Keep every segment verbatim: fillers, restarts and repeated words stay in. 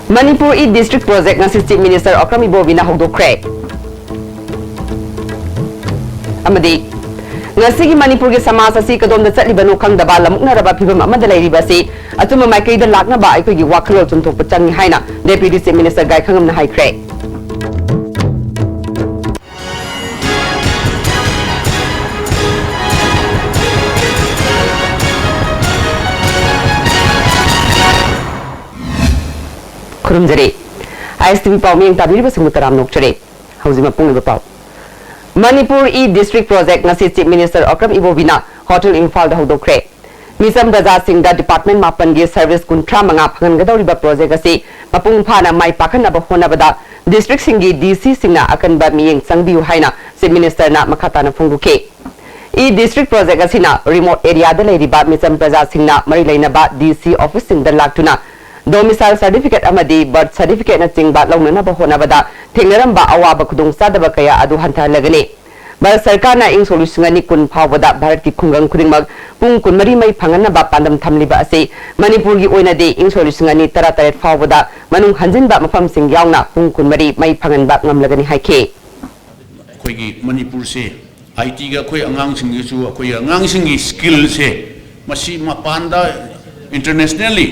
Manipur E district project ꯉꯁꯤ chief minister Okram ꯏꯕꯣꯕꯤꯅ ꯍꯧꯗꯣꯛꯈ꯭ꯔꯦ꯫ ꯑꯃꯗꯤ ꯉꯁꯤꯒꯤ ꯃꯅꯤꯄꯨꯔꯒꯤ ꯁꯃꯥꯖ ꯑꯁꯤ ꯀꯗꯣꯝꯗ ꯆꯠꯂꯤꯕꯅꯣ ꯈꯪꯗꯕ ꯂꯃꯨꯛꯅꯔꯕ ꯐꯤꯕꯝ ꯑꯃꯗ ꯂꯩꯔꯤꯕ ꯑꯁꯤ ꯑꯆꯨꯝꯕ ꯃꯥꯏꯀꯩꯗ ꯂꯥꯛꯅꯕ ꯑꯩꯈꯣꯏꯒꯤ ꯋꯥꯈꯜꯂꯣꯟ ꯆꯨꯝꯊꯣꯛꯄ ꯆꯪꯏ ꯍꯥꯏꯅ ꯗꯦꯄ꯭ꯌꯨꯇꯤ ꯆꯤꯐ ꯃꯤꯅꯤꯁꯇꯔ ꯒꯥꯏꯈꯪꯉꯝꯅ ꯍꯥꯏꯈ꯭ꯔꯦ꯫ ꯈꯨꯔꯨꯝꯖꯔꯤ꯫ ꯑꯥꯏ ꯑꯦꯁ ꯇꯤ ꯚꯤ ꯄꯥꯎ ꯃꯤꯠꯌꯦꯡ ꯇꯥꯕꯤꯔꯤꯕꯁꯤꯡꯕꯨ ꯇꯔꯥꯝꯅ ꯑꯣꯛꯆꯔꯤ꯫ ꯍꯧꯖꯤꯛ ꯃꯄꯨꯡ ꯑꯣꯏꯕ ꯄꯥꯎ꯫ ꯃꯅꯤꯄꯨꯔ ꯏ ꯗꯤꯁꯇ꯭ꯔꯤꯛ ꯄ꯭ꯔꯣꯖꯦꯛ ꯉꯁꯤ ꯆꯤꯐ ꯃꯤꯅꯤꯁꯇꯔ ꯑꯣꯀ꯭ꯔꯝ ꯏꯕꯣꯕꯤꯅ ꯍꯣꯇꯦꯜ ꯏꯝꯐꯥꯜꯗ ꯍꯧꯗꯣꯛꯈ꯭ꯔꯦ꯫ ꯃꯤꯆꯝ ꯄ꯭ꯔꯖꯥꯁꯤꯡꯗ ꯗꯤꯄꯥꯔꯠꯃꯦꯟ ꯃꯥꯄꯟꯒꯤ ꯁꯔꯚꯤꯁ ꯀꯨꯟꯊ꯭ꯔꯥ ꯃꯉꯥ ꯐꯪꯍꯟꯒꯗꯧꯔꯤꯕ ꯄ꯭ꯔꯣꯖꯦꯛ ꯑꯁꯤ ꯃꯄꯨꯡ ꯐꯥꯅ ꯃꯥꯏ ꯄꯥꯛꯍꯟꯅꯕ ꯍꯣꯠꯅꯕꯗ ꯗꯤꯁꯇ꯭ꯔꯤꯛꯁꯤꯡꯒꯤ ꯗꯤ ꯁꯤꯁꯤꯡꯅ ꯑꯀꯟꯕ ꯃꯤꯠꯌꯦꯡ ꯆꯪꯕꯤꯌꯨ ꯍꯥꯏꯅ ꯆꯤꯐ ꯃꯤꯅꯤꯁꯇꯔꯅ ꯃꯈꯥ ꯇꯥꯅ ꯐꯣꯡꯗꯣꯛꯈꯤ꯫ ꯏ ꯗꯤꯁꯇ꯭ꯔꯤꯛ ꯄ꯭ꯔꯣꯖꯦꯛ ꯑꯁꯤꯅ ꯔꯤꯃꯣꯠ ꯑꯦꯔꯤꯌꯥꯗ ꯂꯩꯔꯤꯕ ꯃꯤꯆꯝ ꯄ꯭ꯔꯖꯥꯁꯤꯡꯅ ꯃꯔꯤ ꯂꯩꯅꯕ ꯗꯤ ꯁꯤ ꯑꯣꯐꯤꯁꯁꯤꯡꯗ ꯂꯥꯛꯇꯨꯅ ꯗꯣꯃꯤꯁꯥꯏꯜ ꯁꯔꯇꯤꯐꯤꯀꯦꯠ ꯑꯃꯗꯤ ꯕꯔꯊ ꯁꯔꯇꯤꯐꯤꯀꯦꯠꯅꯆꯤꯡꯕ ꯂꯧꯅꯅꯕ ꯍꯣꯠꯅꯕꯗ ꯊꯦꯡꯅꯔꯝꯕ ꯑꯋꯥꯕ ꯈꯨꯗꯣꯡꯆꯥꯗꯕ ꯀꯌꯥ ꯑꯗꯨ ꯍꯟꯊꯍꯜꯂꯒꯅꯤ꯫ ꯚꯥꯔꯠ ꯁꯔꯀꯥꯔꯅ ꯏꯪ ꯁꯣꯛ ꯂꯤꯁꯤꯡ ꯑꯅꯤ ꯀꯨꯟ ꯐꯥꯎꯕꯗ ꯚꯥꯔꯠꯀꯤ ꯈꯨꯡꯒꯪ ꯈꯨꯗꯤꯡꯃꯛ ꯄꯨꯡ ꯀꯨꯟꯃꯔꯤ ꯃꯩ ꯐꯪꯍꯟꯅꯕ ꯄꯥꯟꯗꯝ ꯊꯝꯂꯤꯕ ꯑꯁꯤ ꯃꯅꯤꯄꯨꯔꯒꯤ ꯑꯣꯏꯅꯗꯤ ꯏꯪ ꯁꯣꯛ ꯂꯤꯁꯤꯡ ꯑꯅꯤ ꯇꯔꯥꯇꯔꯦꯠ ꯐꯥꯎꯕꯗ ꯃꯅꯨꯡ ꯍꯟꯖꯤꯟꯕ ꯃꯐꯝꯁꯤꯡ ꯌꯥꯎꯅ ꯄꯨꯡ ꯀꯨꯟꯃꯔꯤ ꯃꯩ ꯐꯪꯍꯟꯕ ꯉꯝꯂꯒꯅꯤ ꯍꯥꯏꯈꯤ꯫ ꯑꯩꯈꯣꯏꯒꯤ ꯃꯅꯤꯄꯨꯔꯁꯦ ꯑꯥꯏ ꯇꯤꯒ ꯑꯩꯈꯣꯏ ꯑꯉꯥꯡꯁꯤꯡꯒꯤꯁꯨ, ꯑꯩꯈꯣꯏ ꯑꯉꯥꯡꯁꯤꯡꯒꯤ ꯁ꯭ꯀꯤꯜꯁꯦ ꯃꯁꯤ ꯃꯄꯥꯟꯗ, ꯏꯟꯇꯔꯅꯦꯁꯅꯦꯜꯂꯤ,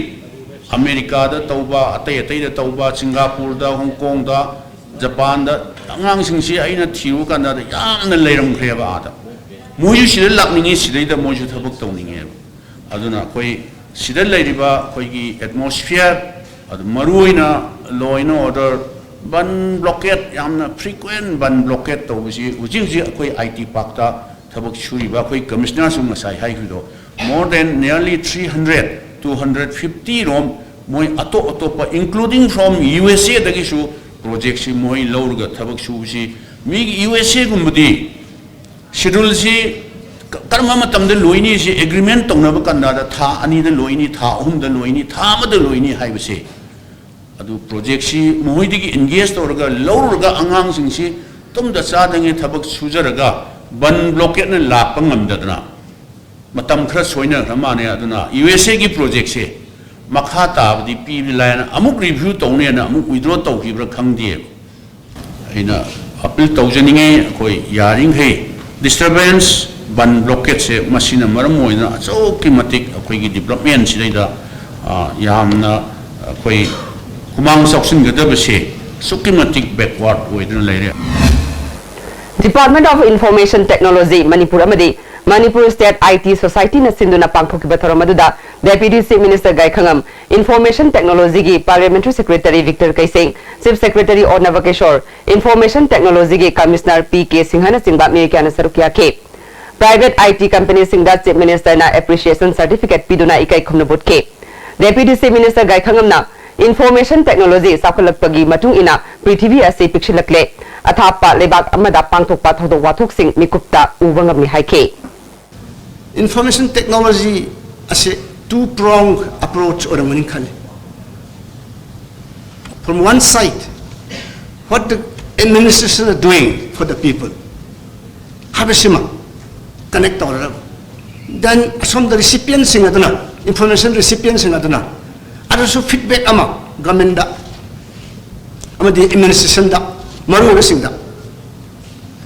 ꯑꯃꯦꯔꯤꯀꯥꯗ ꯇꯧꯕ, ꯑꯇꯩ ꯑꯇꯩꯗ ꯇꯧꯕ, ꯁꯤꯡꯒꯥꯄꯨꯔꯗ, ꯍꯣꯡꯀꯣꯡꯗ, ꯖꯄꯥꯟꯗ, ꯑꯉꯥꯡꯁꯤꯡꯁꯤ ꯑꯩꯅ ꯊꯤꯔꯨꯕ ꯀꯥꯟꯗ ꯌꯥꯝꯅ ꯂꯩꯔꯝꯈ꯭ꯔꯦꯕ ꯑꯥꯗ꯫ ꯃꯣꯏꯁꯨ ꯁꯤꯗ ꯂꯥꯛꯅꯤꯡꯉꯤ, ꯁꯤꯗꯩꯗ ꯃꯣꯏꯁꯨ ꯊꯕꯛ ꯇꯧꯅꯤꯡꯉꯦꯕ꯫ ꯑꯗꯨꯅ ꯑꯩꯈꯣꯏ ꯁꯤꯗ ꯂꯩꯔꯤꯕ ꯑꯩꯈꯣꯏꯒꯤ ꯑꯦꯠꯃꯣꯁꯐꯤꯌꯔ, ꯑꯗꯨ ꯃꯔꯨꯑꯣꯏꯅ law and order, bandh blockade, ꯌꯥꯝꯅ ꯐ꯭ꯔꯤꯀ꯭ꯋꯦꯟ ꯕꯟ ꯕ꯭ꯂꯣꯀꯦꯠ ꯇꯧꯕꯁꯤ ꯍꯧꯖꯤꯛ ꯍꯧꯖꯤꯛ ꯑꯩꯈꯣꯏ ꯑꯥꯏ ꯇꯤ ꯄꯥꯔꯛꯇ ꯊꯕꯛ ꯁꯨꯔꯤꯕ ꯑꯩꯈꯣꯏ ꯀꯃꯤꯁꯅꯔꯁꯨ ꯉꯁꯥꯏ ꯍꯥꯏꯈꯤꯕꯗꯣ, more than nearly three hundred, two hundred fifty ꯔꯣꯝ ꯃꯣꯏ ꯑꯇꯣꯞ ꯑꯇꯣꯞꯄ, including from ꯌꯨ ꯑꯦꯁ ꯑꯦꯗꯒꯤꯁꯨ ꯄ꯭ꯔꯣꯖꯦꯛꯁꯤ ꯃꯣꯏ ꯂꯧꯔꯒ ꯊꯕꯛ ꯁꯨꯕꯁꯤ, ꯃꯤꯒꯤ ꯌꯨ ꯑꯦꯁ ꯑꯦꯒꯨꯝꯕꯗꯤ ꯁꯦꯗꯨꯜꯁꯤ ꯀ-, ꯀꯔꯝꯕ ꯃꯇꯝꯗ ꯂꯣꯏꯅꯤ ꯁꯤ ꯑꯦꯒ꯭ꯔꯤꯃꯦꯟ ꯇꯧꯅꯕ ꯀꯥꯟꯗ ꯊꯥ ꯑꯅꯤꯗ ꯂꯣꯏꯅꯤ, ꯊꯥ ꯑꯍꯨꯝꯗ ꯂꯣꯏꯅꯤ, ꯊꯥ ꯑꯃꯗ ꯂꯣꯏꯅꯤ ꯍꯥꯏꯕꯁꯦ, ꯑꯗꯨ ꯄ꯭ꯔꯣꯖꯦꯛꯁꯤ ꯃꯈꯣꯏꯗꯒꯤ ꯑꯦꯡꯒꯦꯖ ꯇꯧꯔꯒ ꯂꯧꯔꯒ ꯑꯉꯥꯡꯁꯤꯡꯁꯤ ꯇꯨꯝꯗ ꯆꯥꯗꯉꯩ ꯊꯕꯛ ꯁꯨꯖꯔꯒ ꯕꯟ ꯕ꯭ꯂꯣꯀꯦꯠꯅ ꯂꯥꯛꯄ ꯉꯝꯗꯗꯅ ꯃꯇꯝ ꯈꯔ ꯁꯣꯏꯅꯈ꯭ꯔ ꯃꯥꯜꯂꯦ꯫ ꯑꯗꯨꯅ ꯌꯨ ꯑꯦꯁ ꯑꯦꯒꯤ ꯄ꯭ꯔꯣꯖꯦꯛꯁꯦ ꯃꯈꯥ ꯇꯥꯕꯗꯤ ꯄꯤꯕ ꯂꯥꯏꯅ ꯑꯃꯨꯛ ꯔꯤꯚ꯭ꯌꯨ ꯇꯧꯅꯦꯅ ꯑꯃꯨꯛ ꯋꯤꯗ꯭ꯔꯣ ꯇꯧꯈꯤꯕ꯭ꯔꯥ ꯈꯪꯗꯦꯕ꯫ ꯑꯩꯅ ꯑꯄꯤꯜ ꯇꯧꯖꯅꯤꯡꯉꯤ, ꯑꯩꯈꯣꯏ ꯌꯥꯔꯤꯈꯩ ꯗꯤꯁꯇꯔꯕꯦꯟꯁ, ꯕꯟ ꯕ꯭ꯂꯣꯀꯦꯠꯁꯦ ꯃꯁꯤꯅ ꯃꯔꯝ ꯑꯣꯏꯗꯨꯅ ꯑꯁꯨꯛꯀꯤ ꯃꯇꯤꯛ ꯑꯩꯈꯣꯏꯒꯤ ꯗꯤꯕ꯭ꯂꯞꯃꯦꯟꯁꯤꯗꯩꯗ, ꯑ, ꯌꯥꯝꯅ ꯑꯩꯈꯣꯏ ꯈꯨꯃꯥꯡ ꯆꯥꯎꯁꯤꯟꯒꯗꯕꯁꯦ ꯑꯁꯨꯛꯀꯤ ꯃꯇꯤꯛ ꯕꯦꯛꯋꯥꯔꯗ ꯑꯣꯏꯗꯨꯅ ꯂꯩꯔꯦ꯫ Department of Information Technology Manipur ꯑꯃꯗꯤ Manipur State I T Society ꯅ ꯁꯤꯟꯗꯨꯅ ꯄꯥꯡꯊꯣꯛꯈꯤꯕ ꯊꯧꯔꯝ ꯑꯗꯨꯗ Deputy Chief Minister ꯒꯥꯏꯈꯉꯝ, Information Technology ꯒꯤ Parliamentary Secretary Victor ꯀꯩꯁꯦꯡ, Chief Secretary ꯑꯣ ꯅꯕꯀꯤꯁꯣꯔ, Information Technology ꯒꯤ Commissioner ꯄꯤ ꯀꯦ ꯁꯤꯡꯍꯅꯆꯤꯡꯕ ꯃꯤꯑꯣꯏ ꯀꯌꯥꯅ ꯁꯔꯨꯛ ꯌꯥꯈꯤ꯫ Private I T company ꯁꯤꯡꯗ Chief Minister ꯅ Appreciation Certificate ꯄꯤꯗꯨꯅ ꯏꯀꯥꯏ ꯈꯨꯝꯅꯕ ꯎꯠꯈꯤ꯫ Deputy Chief Minister ꯒꯥꯏꯈꯉꯝꯅ Information Technology ꯆꯥꯎꯈꯠꯂꯛꯄꯒꯤ ꯃꯇꯨꯡ ꯏꯟꯅ ꯄ꯭ꯔꯤꯊꯤꯕꯤ ꯑꯁꯤ ꯄꯤꯛꯁꯤꯜꯂꯛꯂꯦ, ꯑꯊꯥꯞꯄ ꯂꯩꯕꯥꯛ ꯑꯃꯗ ꯄꯥꯡꯊꯣꯛꯄ ꯊꯧꯗꯣꯛ ꯋꯥꯊꯣꯛꯁꯤꯡ ꯃꯤꯀꯨꯞꯇ ꯎꯕ ꯉꯝꯂꯦ ꯍꯥꯏꯈꯤ꯫ Information technology ꯑꯁꯤ two prong approach ꯑꯣꯏꯔꯝꯒꯅꯤ ꯈꯜꯂꯤ꯫ From one side, what the administration are doing for the people ꯍꯥꯏꯕꯁꯤꯃ connect ꯇꯧꯔꯒ, then ꯑꯁꯣꯝꯗ recipientꯁꯤꯡ ꯑꯗꯨꯅ, information recipientꯁꯤꯡ ꯑꯗꯨꯅ ꯑꯗꯨꯁꯨ feedback ꯑꯃ governmentꯗ ꯑꯃꯗꯤ administrationꯗ, ꯃꯔꯨꯑꯣꯏꯕꯁꯤꯡꯗ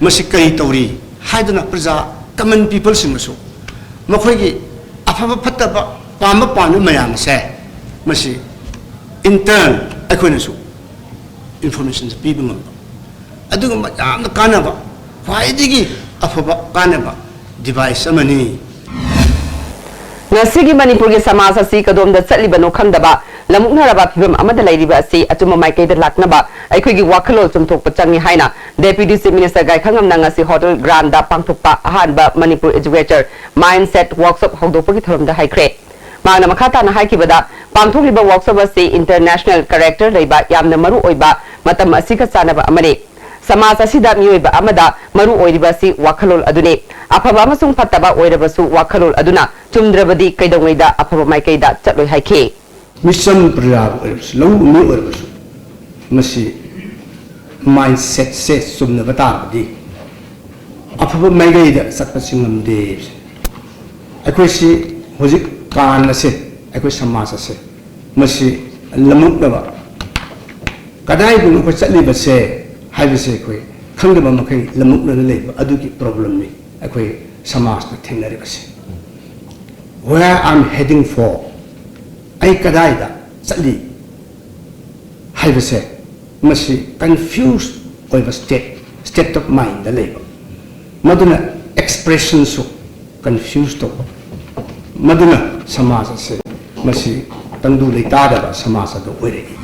ꯃꯁꯤ ꯀꯔꯤ ꯇꯧꯔꯤ ꯍꯥꯏꯗꯨꯅ ꯄ꯭ꯔꯖꯥ, common peopleꯁꯤꯡꯅꯁꯨ ꯃꯈꯣꯏꯒꯤ ꯑꯐꯕ ꯐꯠꯇꯕ, ꯄꯥꯝꯕ ꯄꯥꯝꯗꯕ ꯃꯌꯥꯝ ꯑꯁꯦ ꯃꯁꯤ in turn ꯑꯩꯈꯣꯏꯅꯁꯨ informationꯁꯦ ꯄꯤꯕ ꯉꯝꯕ ꯑꯗꯨꯒꯨꯝꯕ ꯌꯥꯝꯅ ꯀꯥꯟꯅꯕ, ꯈ꯭ꯋꯥꯏꯗꯒꯤ ꯑꯐꯕ ꯀꯥꯟꯅꯕ device ꯑꯃꯅꯤ꯫ ꯉꯁꯤꯒꯤ ꯃꯅꯤꯄꯨꯔꯒꯤ ꯁꯃꯥꯖ ꯑꯁꯤ ꯀꯗꯣꯝꯗ ꯆꯠꯂꯤꯕꯅꯣ ꯈꯪꯗꯕ ꯂꯝꯃꯨꯛꯅꯔꯕ ꯐꯤꯚꯝ ꯑꯃꯗ ꯂꯩꯔꯤꯕ ꯑꯁꯤ ꯑꯆꯨꯝꯕ ꯃꯥꯏꯀꯩꯗ ꯂꯥꯛꯅꯕ ꯑꯩꯈꯣꯏꯒꯤ ꯋꯥꯈꯜꯂꯣꯟ ꯆꯨꯝꯊꯣꯛꯄ ꯆꯪꯏ ꯍꯥꯏꯅ Deputy Chief Minister ꯒꯥꯏꯈꯉꯝꯅ ꯉꯁꯤ Hotel Grandꯗ ꯄꯥꯡꯊꯣꯛꯄ ꯑꯍꯥꯟꯕ Manipur Educator Mindset Workshop ꯍꯧꯗꯣꯛꯄꯒꯤ ꯊꯧꯔꯝꯗ ꯍꯥꯏꯈ꯭ꯔꯦ꯫ ꯃꯍꯥꯛꯅ ꯃꯈꯥ ꯇꯥꯅ ꯍꯥꯏꯈꯤꯕꯗ, ꯄꯥꯡꯊꯣꯛꯂꯤꯕ workshop ꯑꯁꯤ international character ꯂꯩꯕ ꯌꯥꯝꯅ ꯃꯔꯨ ꯑꯣꯏꯕ ꯃꯇꯝ ꯑꯁꯤꯒ ꯆꯥꯟꯅꯕ ꯑꯃꯅꯤ꯫ ꯁꯃꯥꯖ ꯑꯁꯤꯗ ꯃꯤꯑꯣꯏꯕ ꯑꯃꯗ ꯃꯔꯨ ꯑꯣꯏꯔꯤꯕ ꯑꯁꯤ ꯋꯥꯈꯜꯂꯣꯟ ꯑꯗꯨꯅꯤ꯫ ꯑꯐꯕ ꯑꯃꯁꯨꯡ ꯐꯠꯇꯕ ꯑꯣꯏꯔꯕꯁꯨ ꯋꯥꯈꯜꯂꯣꯟ ꯑꯗꯨꯅ ꯆꯨꯝꯗ꯭ꯔꯕꯗꯤ ꯀꯩꯗꯧꯉꯩꯗ ꯑꯐꯕ ꯃꯥꯏꯀꯩꯗ ꯆꯠꯂꯣꯏ ꯍꯥꯏꯈꯤ꯫ ꯃꯤꯆꯝ ꯄ꯭ꯔꯖꯥꯕꯨ ꯑꯣꯏꯔꯕꯁꯨ, ꯂꯧꯎ ꯃꯤ ꯑꯣꯏꯔꯕꯁꯨ, ꯃꯁꯤ mindsetꯁꯦ ꯆꯨꯝꯅꯕ ꯇꯥꯔꯕꯗꯤ ꯑꯐꯕ ꯃꯥꯏꯀꯩꯗ ꯆꯠꯄꯁꯤ ꯉꯝꯗꯦ꯫ ꯑꯩꯈꯣꯏꯁꯤ ꯍꯧꯖꯤꯛ ꯀꯥꯟ ꯑꯁꯦ, ꯑꯩꯈꯣꯏ ꯁꯃꯥꯖ ꯑꯁꯦ ꯃꯁꯤ ꯂꯝꯃꯨꯛꯅꯕ, ꯀꯗꯥꯏꯗꯅꯣ ꯑꯩꯈꯣꯏ ꯆꯠꯂꯤꯕꯁꯦ ꯍꯥꯏꯕꯁꯦ ꯑꯩꯈꯣꯏ ꯈꯪꯗꯕ ꯃꯈꯩ ꯂꯝꯃꯨꯛꯅꯅ ꯂꯩꯕ ꯑꯗꯨꯒꯤ problemꯅꯤ ꯑꯩꯈꯣꯏ ꯁꯃꯥꯖꯅ ꯊꯦꯡꯅꯔꯤꯕꯁꯦ꯫ Where I'm heading for, ꯑꯩ ꯀꯗꯥꯏꯗ ꯆꯠꯂꯤ ꯍꯥꯏꯕꯁꯦ, ꯃꯁꯤ confused ꯑꯣꯏꯕ state, state of mindꯗ ꯂꯩꯕ, ꯃꯗꯨꯅ expressionꯁꯨ confuse ꯇꯧꯕ, ꯃꯗꯨꯅ ꯁꯃꯥꯖ ꯑꯁꯤ ꯃꯁꯤ ꯇꯪꯗꯨ ꯂꯩꯇꯥꯗꯕ ꯁꯃꯥꯖ ꯑꯗꯨ ꯑꯣꯏꯔꯛꯏ꯫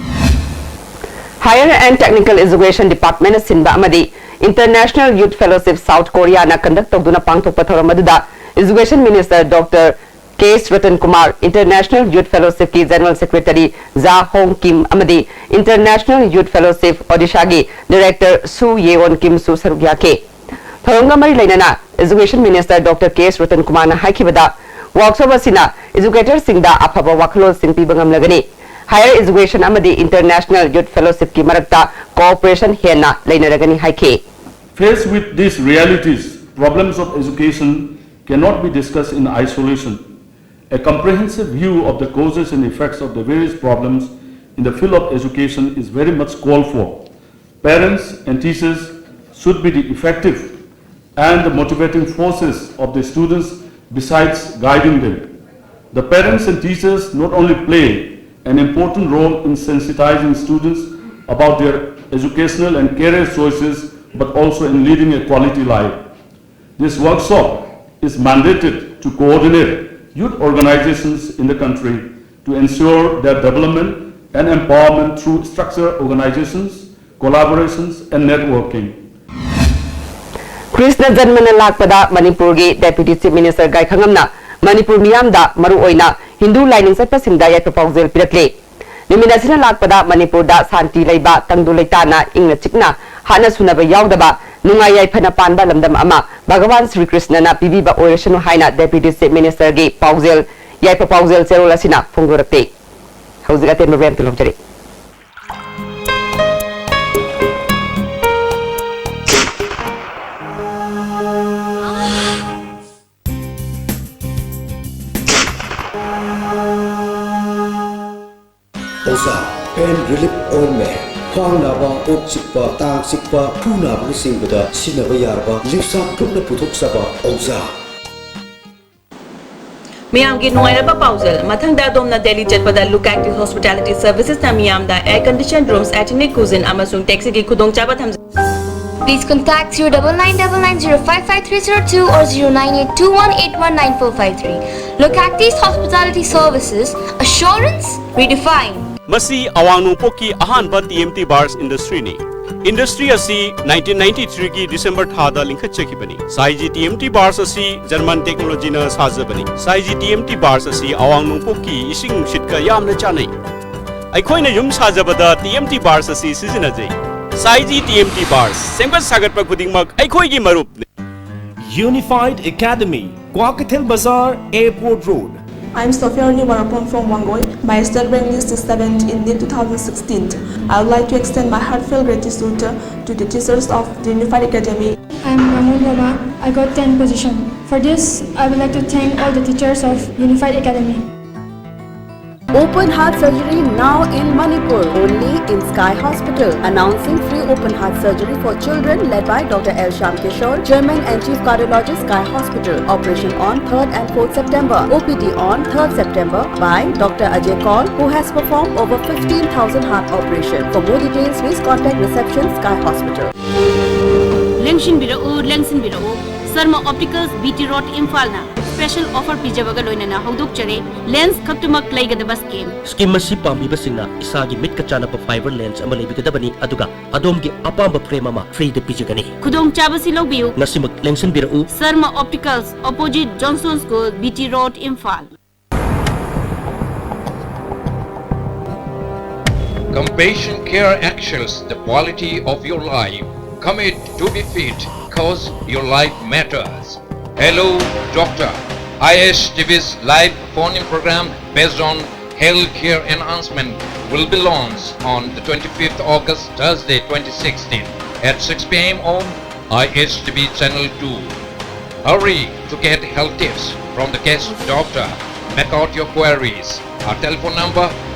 Higher and Technical Education Departmentꯅ ꯁꯤꯟꯕ ꯑꯃꯗꯤ International Youth Fellowship South Koreaꯅ conduct ꯇꯧꯗꯨꯅ ꯄꯥꯡꯊꯣꯛꯄ ꯊꯧꯔꯝ ꯑꯗꯨꯗ Education Minister Doctor K S Ratan Kumar, International Youth Fellowshipꯀꯤ General Secretary Ja Hong Kim ꯑꯃꯗꯤ International Youth Fellowship Odishaꯒꯤ Director Su Yeon Kimꯁꯨ ꯁꯔꯨꯛ ꯌꯥꯈꯤ꯫ ꯊꯧꯔꯝꯒ ꯃꯔꯤ ꯂꯩꯅꯅ Education Minister Doctor K S Ratan Kumarꯅ ꯍꯥꯏꯈꯤꯕꯗ, workshop ꯑꯁꯤꯅ educatorꯁꯤꯡꯗ ꯑꯐꯕ ꯋꯥꯈꯜꯂꯣꯟꯁꯤꯡ ꯄꯤꯕ ꯉꯝꯂꯒꯅꯤ꯫ Higher Education ꯑꯃꯗꯤ International Youth Fellowshipꯀꯤ ꯃꯔꯛꯇ cooperation ꯍꯦꯟꯅ ꯂꯩꯅꯔꯒꯅꯤ ꯍꯥꯏꯈꯤ꯫ Faced with these realities, problems of education cannot be discussed in isolation. A comprehensive view of the causes and effects of the various problems in the field of education is very much called for. Parents and teachers should be the effective and the motivating forces of the students besides guiding them. The parents and teachers not only play an important role in sensitizing students about their educational and career choices but also in leading a quality life. This workshop is mandated to coordinate youth organizations in the country to ensure their development and empowerment through structured organizations, collaborations, and networking. Krishna ꯖꯟꯃꯅ ꯂꯥꯛꯄꯗ ꯃꯅꯤꯄꯨꯔꯒꯤ Deputy Chief Minister ꯒꯥꯏꯈꯪꯉꯝꯅ Manipur ꯃꯤꯌꯥꯝꯗ ꯃꯔꯨꯑꯣꯏꯅ ꯍꯤꯟꯗꯨ ꯂꯥꯏꯅꯤꯡ ꯆꯠꯄꯁꯤꯡꯗ ꯌꯥꯏꯐ ꯄꯥꯎꯖꯦꯜ ꯄꯤꯔꯛꯂꯤ꯫ ꯅꯨꯃꯤꯠ ꯑꯁꯤꯅ ꯂꯥꯛꯄꯗ ꯃꯅꯤꯄꯨꯔꯗ ꯁꯥꯟꯇꯤ ꯂꯩꯕ, ꯇꯪꯗꯨ ꯂꯩꯇꯥꯅ, ꯏꯪꯅ ꯆꯤꯛꯅ, ꯍꯥꯠꯅ ꯁꯨꯅꯕ ꯌꯥꯎꯗꯕ, ꯅꯨꯡꯉꯥꯏ ꯌꯥꯏꯐꯅ ꯄꯥꯟꯕ ꯂꯝꯗꯝ ꯑꯃ ꯚꯒꯋꯥꯟ ꯁ꯭ꯔꯤ ꯀ꯭ꯔꯤꯁꯅꯅ ꯄꯤꯕꯤꯕ ꯑꯣꯏꯔꯁꯅꯨ ꯍꯥꯏꯅ Deputy Chief Minister ꯒꯤ ꯄꯥꯎꯖꯦꯜ, ꯌꯥꯏꯐ ꯄꯥꯎꯖꯦꯜ ꯆꯦꯔꯣꯜ ꯑꯁꯤꯅ ꯐꯣꯡꯗꯣꯔꯛꯂꯤ꯫ ꯍꯧꯖꯤꯛ ꯑꯇꯦꯟꯕ ꯕ꯭ꯔꯦꯛ ꯑꯃꯇ ꯂꯧꯖꯔꯤ꯫ ꯑꯣꯖꯥ, pain relief ointment, ꯈ꯭ꯋꯥꯡ ꯅꯥꯕ, ꯀꯣꯛ ꯆꯤꯛꯄ, ꯇꯥꯡ ꯆꯤꯛꯄ, ꯈꯨ ꯅꯥꯕꯅꯆꯤꯡꯕꯗ ꯁꯤꯖꯤꯟꯅꯕ ꯌꯥꯔꯕ ꯂꯤꯞꯁꯥꯞ ꯒ꯭ꯔꯨꯞꯅ ꯄꯨꯊꯣꯛꯆꯕ ꯑꯣꯖꯥ꯫ ꯃꯤꯌꯥꯝꯒꯤ ꯅꯨꯡꯉꯥꯏꯔꯕ ꯄꯥꯎꯖꯦꯜ꯫ ꯃꯊꯪꯗ ꯑꯗꯣꯝꯅ ꯗꯦꯜꯂꯤ ꯆꯠꯄꯗ Look Active Hospitality Servicesꯅ ꯃꯤꯌꯥꯝꯗ air conditioned rooms, ethnic cuisine ꯑꯃꯁꯨꯡ taxiꯒꯤ ꯈꯨꯗꯣꯡꯆꯥꯕ ꯊꯝꯖꯩ꯫ Please contact zero double nine double nine zero five five three zero two or zero nine eight two one eight one nine four five three. Look Active Hospitality Services, assurance redefined. ꯃꯁꯤ ꯑꯋꯥꯡ ꯅꯣꯡꯄꯣꯛꯀꯤ ꯑꯍꯥꯟꯕ T M T ꯕꯥꯔꯁ ꯏꯟꯗꯁꯇ꯭ꯔꯤꯅꯤ꯫ Industry ꯑꯁꯤ nineteen ninety ꯊ꯭ꯔꯤꯒꯤ December ꯊꯥꯗ ꯂꯤꯡꯈꯠꯆꯈꯤꯕꯅꯤ꯫ ꯁꯥꯏꯖꯤ T M T ꯕꯥꯔꯁ ꯑꯁꯤ German ꯇꯦꯛꯅꯣꯂꯣꯖꯤꯅ ꯁꯥꯖꯕꯅꯤ꯫ ꯁꯥꯏꯖꯤ T M T ꯕꯥꯔꯁ ꯑꯁꯤ ꯑꯋꯥꯡ ꯅꯣꯡꯄꯣꯛꯀꯤ ꯏꯁꯤꯡ ꯅꯨꯡꯁꯤꯠꯀ ꯌꯥꯝꯅ ꯆꯥꯟꯅꯩ꯫ ꯑꯩꯈꯣꯏꯅ ꯌꯨꯝ ꯁꯥꯖꯕꯗ ꯇꯤ ꯑꯦꯝ ꯇꯤ ꯕꯥꯔꯁ ꯑꯁꯤ ꯁꯤꯖꯤꯟꯅꯖꯩ꯫ ꯁꯥꯏꯖꯤ ꯇꯤ ꯑꯦꯝ ꯇꯤ ꯕꯥꯔꯁ, ꯁꯦꯝꯒꯠ ꯁꯥꯒꯠꯄ ꯈꯨꯗꯤꯡꯃꯛ ꯑꯩꯈꯣꯏꯒꯤ ꯃꯔꯨꯞꯅꯤ꯫ Unified Academy, Kwakeithel Bazar, Airport Road. I am Sophia Olivarapon from Wangoi. My state rank list is seventh in NEET two thousand sixteen. I would like to extend my heartfelt gratitude to the teachers of the Unified Academy. I am Ramon Loma. I got ten position. For this, I would like to thank all the teachers of Unified Academy. Open heart surgery now in Manipur, only in Sky Hospital. Announcing free open heart surgery for children led by Doctor L Shyam Kishore, Chairman and Chief Cardiologist, Sky Hospital. Operation on third and fourth September. O P D on third September by Doctor Ajay Kaul, who has performed over fifteen thousand heart operations. For more details, please contact reception, Sky Hospital. ꯂꯦꯡꯁꯤꯟꯕꯤꯔꯛꯎ, ꯂꯦꯡꯁꯤꯟꯕꯤꯔꯛꯎ꯫ Sarma opticals, B T road, ꯏꯝꯐꯥꯜꯅ special offer ꯄꯤꯖꯕꯒ ꯂꯣꯏꯅꯅ ꯍꯧꯗꯣꯛꯆꯔꯤ꯫ Lens ꯈꯛꯇꯃꯛ ꯂꯩꯒꯗꯕ scheme. Scheme ꯑꯁꯤ ꯄꯥꯝꯕꯤꯕꯁꯤꯡꯅ ꯏꯁꯥꯒꯤ ꯃꯤꯠꯀ ꯆꯥꯟꯅꯕ ꯐꯥꯏꯕꯔ ꯂꯦꯟꯁ ꯑꯃ ꯂꯩꯕꯤꯒꯗꯕꯅꯤ, ꯑꯗꯨꯒ ꯑꯗꯣꯝꯒꯤ ꯑꯄꯥꯝꯕ ꯐ꯭ꯔꯦꯝ ꯑꯃ ꯐ꯭ꯔꯤꯗ ꯄꯤꯖꯒꯅꯤ꯫ ꯈꯨꯗꯣꯡꯆꯥꯕꯁꯤ ꯂꯧꯕꯤꯌꯨ꯫ ꯉꯁꯤꯃꯛ ꯂꯦꯡꯁꯤꯟꯕꯤꯔꯛꯎ꯫ Sarma opticals, opposite Johnson school, B T road, Imphal. Compassion Care excels the quality of your life. Commit to be fit, cause your life matters. Hello, Doctor. I S T V's live phone-in program based on healthcare enhancement will be launched on the twenty-fifth August, Thursday, twenty sixteen, at six P M on I S T V Channel two. Hurry to get health tips from the guest doctor. Make out your queries. Our telephone number,